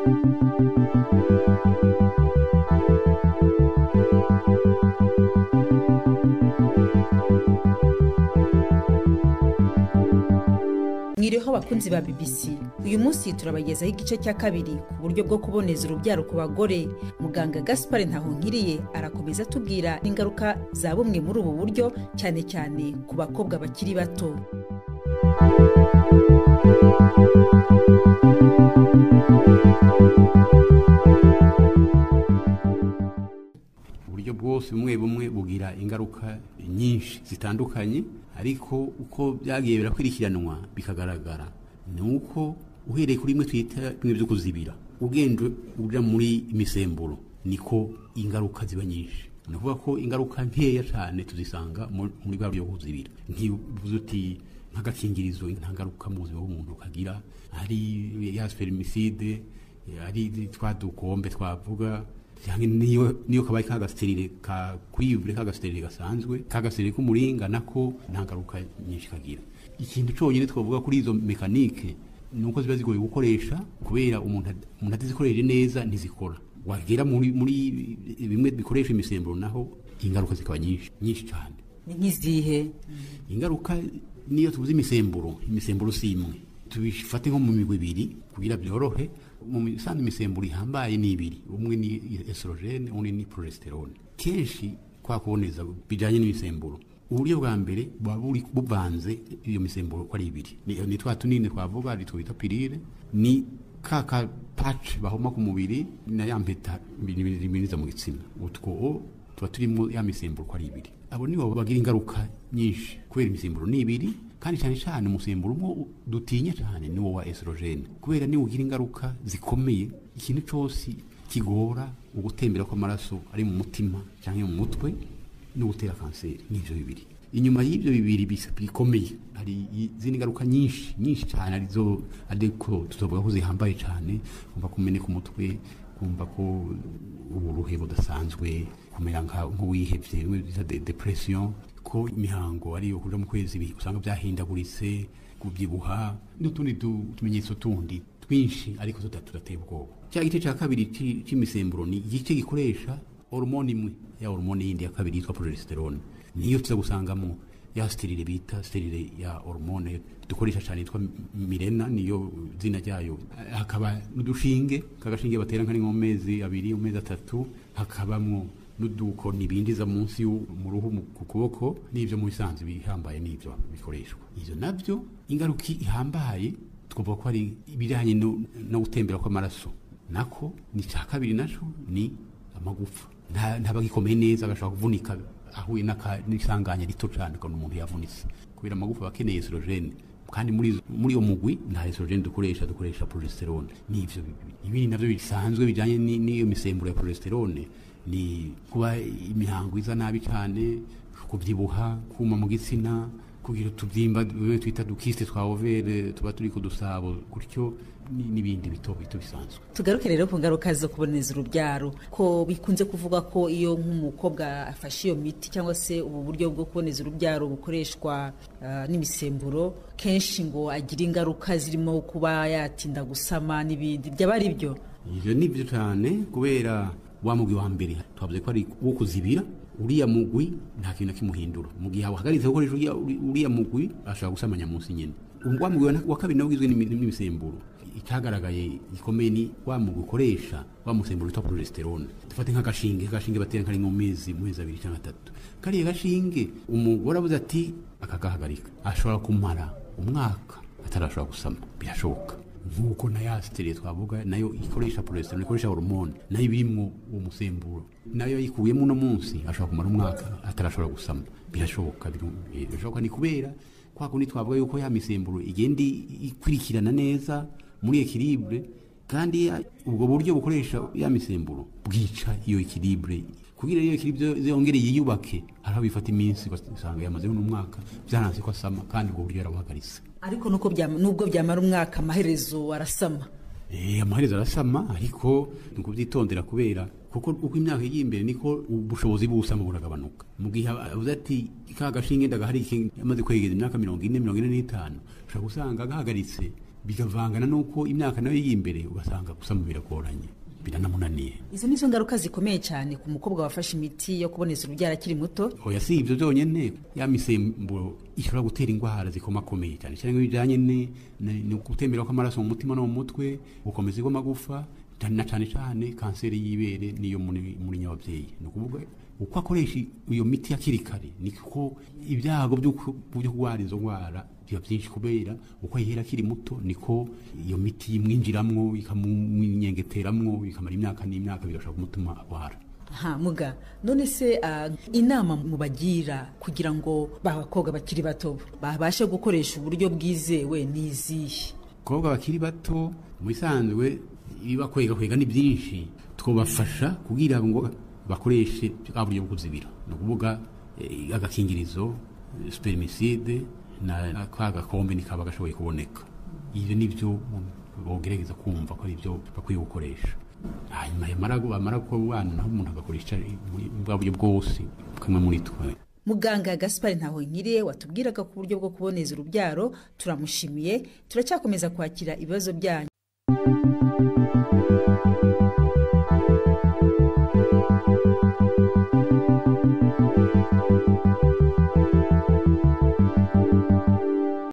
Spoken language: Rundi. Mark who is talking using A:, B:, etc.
A: Mwiriho abakunzi ba BBC. Uyu munsi turabagezaho igice cya kabiri ku buryo bwo kuboneza urubyaro ku bagore. Muganga Gaspard Ntahonkiriye arakomeza atubwira ingaruka za bumwe muri ubu buryo, cyane cyane ku bakobwa bakiri bato.
B: Uburyo bwose bumwe bumwe bugira ingaruka nyinshi zitandukanye, ariko uko byagiye birakurikiranwa bikagaragara ni uko uhereye kuri imwe twita bimwe byo kuzibira, ugenda uja muri imisemburo niko ingaruka ziba nyinshi. Ni ukuvuga ko ingaruka nkeya cyane tuzisanga muri bwa buryo bwo kuzibira. Ntibuze uti nk'agakingirizo nta ngaruka mu buzima bw'umuntu kagira, ari ya spermicide, ari twa dukombe twavuga, niyo kabaye kagasterire ka kwivure, kagasterire gasanzwe, kagasterire k'umuringa, nako nta ngaruka nyinshi kagira. Ikintu cyonyine twavuga kuri izo mekanike ni uko ziba zigoye gukoresha, kubera umuntu atazikoresheje neza ntizikora. Wagera muri bimwe bikoresha imisemburo naho ingaruka zikaba nyinshi nyinshi cyane.
A: Ni nk'izihe
B: ingaruka? Niyo tuvuze imisemburo, imisemburo si imwe, tubifate nko mu migwi ibiri kugira byorohe. Mu misanzu imisemburo ihambaye ni ibiri, umwe ni estrogene, undi ni progesterone. Kenshi kwa kuboneza bijanye n'imisemburo, uburyo bwa mbere buba buri buvanze iyo misemburo ko ari ibiri, ni twa tunini twavuga ari twita pilule, ni ka ka patch bahoma ku mubiri, na ya mpeta bininiza mu gitsina. Utwo tuba turimo ya misemburo ko ari ibiri. Abo nibo bagira ingaruka nyinshi kubera imisemburo ni ibiri, kandi cyane cyane umusemburo umwe dutinya cyane ni wo wa estrogene, kubera niwo ugira ingaruka zikomeye. Ikintu cyose kigora ugutembera kw'amaraso ari mu mutima cyangwa mu mutwe no gutera kanseri, n'ivyo bibiri. Inyuma y'ibyo bibiri bikomeye hari izindi ngaruka nyinshi nyinshi cyane, arizo ariko tuzovuga ko zihambaye cyane: kumva kumeneka umutwe, kumva ko uburuhe budasanzwe, kumera nk'uwihevye bita depression, ko imihango ariyo kuja mu kwezi usanga byahindaguritse, kubyibuha n'utundi tumenyetso tundi twinshi, ariko tudateye ubwoba. Cya gice cya kabiri cy'imisemburo ni igice gikoresha hormone imwe, ya hormone yindi ya kabiri yitwa progesterone. Niyo tuza gusangamo ya sterile bita sterile ya hormone dukoresha cyane yitwa Mirena, niyo zina ryayo. Hakaba n'udushinge, kagashinge batera nka mu mezi 2, mu mezi 3, hakabamwo n'udukoni binjiza munsi mu ruhu ku kuboko, n'ibyo mu bisanzwe bihambaye n'ibyo bikoreshwa. Ivyo navyo ingaruka ihambaye twavuga ko ari ibijyanye no gutembera kw'amaraso, nako ni cya kabiri, naco ni amagufa ntabagikomeye neza, agashobora kuvunika ahuye n'isanganya rito cyane, ukabona umuntu yavunitse kubera amagufa akeneye estrogene, kandi muri iyo mugwi nta estrogene dukoresha, dukoresha progesterone. N'ivyo ibindi navyo bisanzwe bijyanye n'iyo misemburo ya progesterone ni kuba imihango iza nabi cyane, kubyibuha, kuma mu gitsina, kugira utubyimba twita dukiste twa overe tuba turi ku dusabo gutyo, n'ibindi bito bito bisanzwe.
A: Tugaruke rero ku ngaruka zo kuboneza urubyaro, ko bikunze kuvuga ko iyo nk'umukobwa afashe iyo miti cyangwa se ubu buryo bwo kuboneza urubyaro bukoreshwa n'imisemburo, kenshi ngo agira ingaruka zirimo kuba yatinda gusama n'ibindi. Byaba ari byo?
B: Ivyo ni byo cyane, kubera wa mugwi wa mbere twavuze ko ari uwo kuzibira, uriya mugwi nta kintu kimuhindura. Mu gihe ahagaritse gukoresha uriya mugwi ashobora gusamanya munsi nyene. Wa mugwi wa kabiri nawo ugizwe n'imisemburo. Icyagaragaye gikomeye ni wa mugwi ukoresha wa musemburo witwa progesterone. Dufate nk'agashinge, agashinge batera nkari mu mezi 2 cyangwa 3. Kariya gashinge umugore abuze ati akagahagarika, ashobora kumara umwaka atarashobora gusama, birashoboka. Nkuko na ya sterile twavuga nayo ikoresha progesterone, ikoresha hormone, nayo ibirimo uwo musemburo, nayo yikuyemo uno munsi ashobora kumara umwaka atarashobora gusama, birashoboka. Birashoboka ni kubera kwa kundi twavuga yuko ya misemburo igenda ikurikirana neza muri equilibre, kandi ubwo buryo bukoresha ya misemburo bwica iyo equilibre. Kugira iyo equilibre yongere yiyubake, hari aho bifata iminsi usanga yamaze n'umwaka byaranze ko asama, kandi ubwo buryo yarabuhagaritse.
A: Ariko nuko nubwo byamara umwaka amaherezo arasama.
B: Amaherezo arasama, ariko ni kubyitondera kubera kuko uko imyaka igiye imbere niko ubushobozi bw'ubusama buragabanuka. Mu gihe avuze ati ka gashinge ndagaharike, amaze kwegeza imyaka 40, 45, ushobora gusanga agahagaritse Bikavangana n'uko imyaka nayo yiye imbere, ugasanga gusama biragoranye, biranamunaniye.
A: Izo nizo ngaruka zikomeye cyane ku mukobwa wafashe imiti yo kuboneza urubyaro akiri muto.
B: Oya, si ibyo byonyine. Ya misemburo ishobora gutera indwara zikomakomeye cyane cyane bijyanye no gutembera kw'amaraso mu mutima no mu mutwe, gukomeza kw'amagufa, na cyane cyane kanseri y'ibere n'iyo muri nyababyeyi. Ni ukuvuga uko akoresha iyo miti hakiri kare niko ibyago byo kurwara izo ndwara biba byinshi, kubera uko ayihera akiri muto niko iyo miti imwinjiramwo, ikamumwengeteramwo, ikamara imyaka n'imyaka, bigashobora kumutuma arwara.
A: Ha muga, none se inama mubagira kugira ngo abakobwa bakiri bato babashe gukoresha uburyo bwizewe ni izihe?
B: Abakobwa bakiri bato, mu bisanzwe ibibakwega kwega ni byinshi. Twabafasha kugira ngo bakoreshe bwa buryo bwo kuzibira, ni ukuvuga agakingirizo, spermicide na ka gakombe nikaba gashoboye kuboneka. Ibyo nibyo bogerageza kumva ko ari byo bakwiye gukoresha. Hanyuma yamara bamara kubana naho, umuntu agakoresha bwa buryo bwose kamwe muri twe.
A: Muganga Gaspar Ntahonkiriye watubwiraga ku buryo bwo kuboneza urubyaro, turamushimiye. Turacyakomeza kwakira ibibazo byanyu.